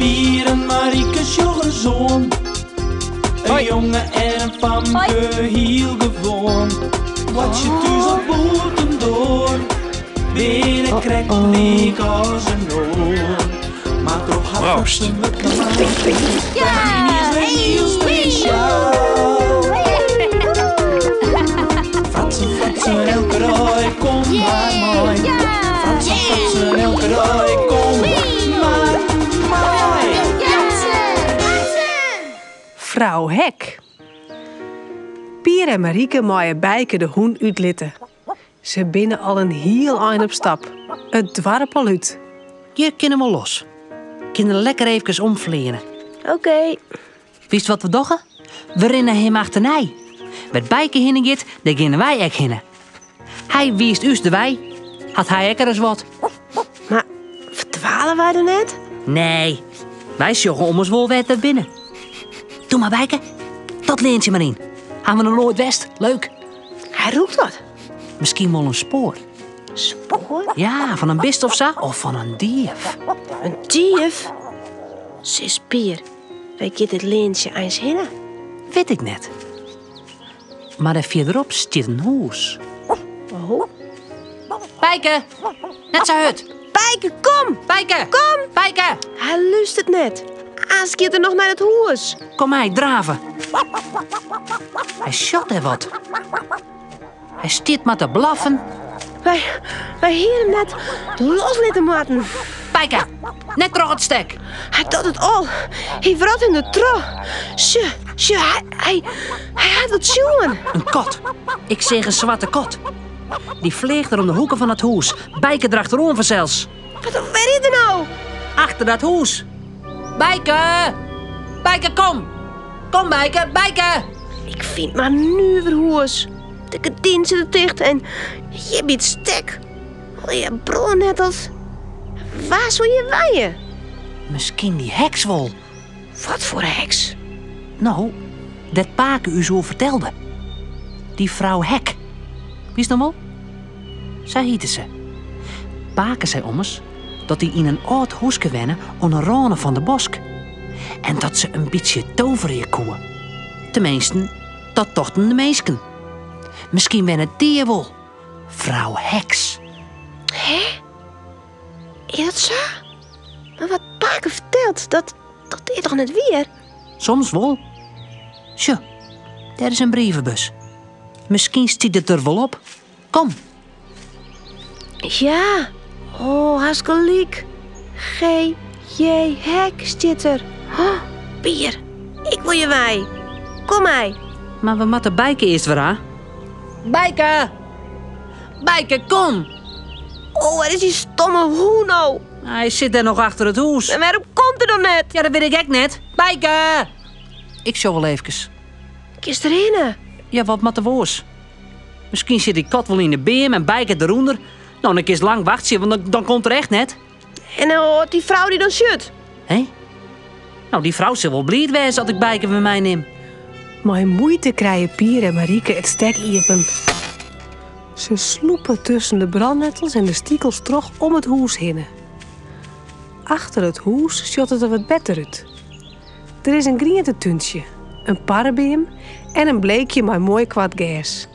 Pier en Marike sjoch ris oan. In jonge en in famke, hiel gewoan. Boartsje thús of bûtendoar, binne krekt lyk as in oar. Mar troch har Proost. fratsen wurdt de is wer hiel spesjaal. Fratsen, fratsen, elke dei, kom mar mei. Fratsen, fratsen, elke dei, kom mar mei. Frou Hek. Pier en Marike meie Bijke de hûn útlitte. Se binne al in hiel ein op stap. It doarp al út. Hjir kinne we los. Kinne lekker eefkes omfleane. Oké. Witst wat we dogge? We rinne him achternei. Wêr't Bijke hinne giet, dêr geane wy ek hinne. Hy wiist ús de wei. Hat hy ek ris wat? Mar ferdwale wy der net? Nee, wy sjogge ommers wol wêr't we binne. Doe mar, Bijke. Dat leantsje mar yn. Ha we noch noait west. Leuk. Hy rûkt wat. Miskien wol in spoar. Spoar? Ja, fan in bist of sa. Of fan in dief. In dief? Sis Pier, wêr giet dit leantsje eins hinne? Wit ik net. Mar dêr fierderop stiet in hûs. Oh. Bijke! Net sa hurd! Bijke, kom! Bijke! Kom! Bijke! Hy lústeret net. Aanst giet er noch nei it hûs. Kom mei, drave. Hy sjocht dêr wat. Hy stiet mar te blaffen. Wy, wy hiene him net loslitte moatten. Bijke, net troch it stek. Hy docht it al. Hy wrot him der troch. Sjoch, sjoch, hy, hy, hy hat wat sjoen. In kat. Ik seach in swarte kat. Dy fleach der om de hoeke fan it hûs. Bijke derachteroan fansels. Wat, wêr is er no? Achter dat hûs. Bijke! Bijke, kom! Kom, Bijke, Bijke! Ik fyn it mar in nuver hûs. De gerdinen sitte ticht en hjir by it stek. Allegear brânnettels. Wa soe hjir wenje? Miskien dy heks wol. Wat foar heks? No, dêr't pake ús oer fertelde. Dy frou Hek. Witst noch wol? Sa hjitte se. Pake sei ommers dat dy yn in âld hûske wenne oan 'e râne fan de bosk. En dat se in bytsje toverje koe. Teminsten, dat tochten de minsken. Miskien wennet dy hjir wol. Frou Heks. Hè? Is dat sa? Mar wat pake fertelt, dat, dat is toch net wier? Soms wol. Sjoch, dêr is in brievebus. Miskien stiet it der wol op. Kom. Ja, oh, hast gelyk. G, J, Hek stiet der. Oh, Pier, ik wol hjir wei. Kom mei. Mar we moatte Bijke earst wer ha. Bijke! Bijke, kom! Oh, wêr is dy stomme hûn no? Hy sit dêr noch achter it hûs. En wêrom komt er dan net? Ja, dat wit ik ek net. Bijke! Ik sjoch wol eefkes. Kinst derhinne? Ja, wat moatte we oars? Miskien sit dy kat wol yn de beam en Bijke derûnder. No, dan kinst lang wachtsje, want dan, dan komt er echt net. En as dy frou dy dan sjut? Hé? No, dy frou sil wol bliid wêze as ik Bijke wer meinim. Mei muoite krije Pier en Marike it stek iepen. Se slûpe tusken de brannettels en de stikels troch om it hûs hinne. Achter it hûs sjocht it der wat better út. Der is in grientetúntsje, in parrebeam en in bleekje mei moai koart gers.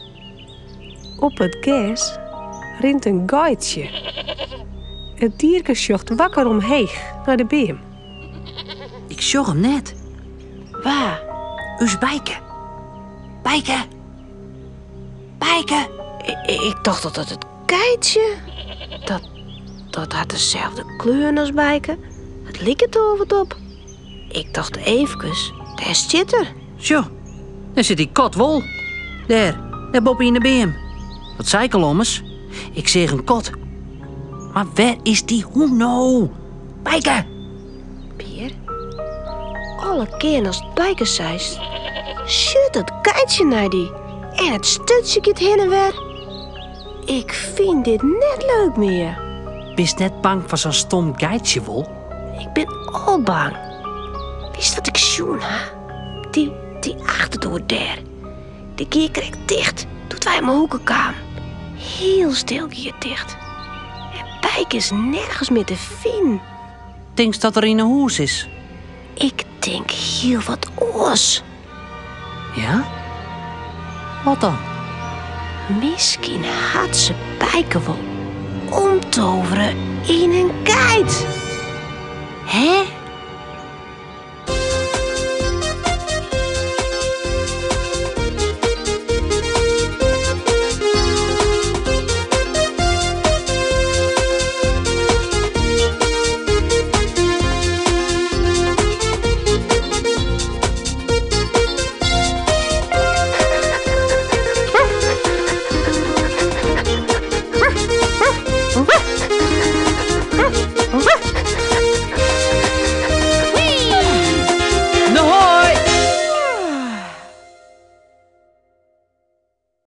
Op it gers rint in geitsje. It dierke sjocht wakker omheech nei de beam. Ik sjoch him net. Wa? Us Bijke. Bijke! Bijke! Ik tocht dat dat it geitsje. Dat, dat hat deselde kleur as Bijke. It liket der wol wat op. Ik tocht eefkes, dêr stiet er. Sjoch, dêr sit dy kat wol. Dêr, dêr boppe yn de beam. Dat sei ik al ommers. Ik seach in kat. Mar wêr is dy hûn no? Bijke! Pier, alle kearen ast Bijke seist, sjocht dat geitsje nei dy en it sturtsje giet hinne en wer. Ik fyn dit net leuk mear. Bist net bang foar sa'n stom geitsje wol? Ik bin al bang. Witst wat ik sjoen ha? Dy, dy achterdoar dêr. Dy gie krekt ticht doe't wy om 'e hoeke kamen. Hiel stil gie it ticht. En Bijke is nergens mear te finen. Tinkst dat er yn 'e hûs is? Ik tink hiel wat oars. Ja? Wat dan? Miskien hat se Bijke wol omtovere yn in geit. Hè?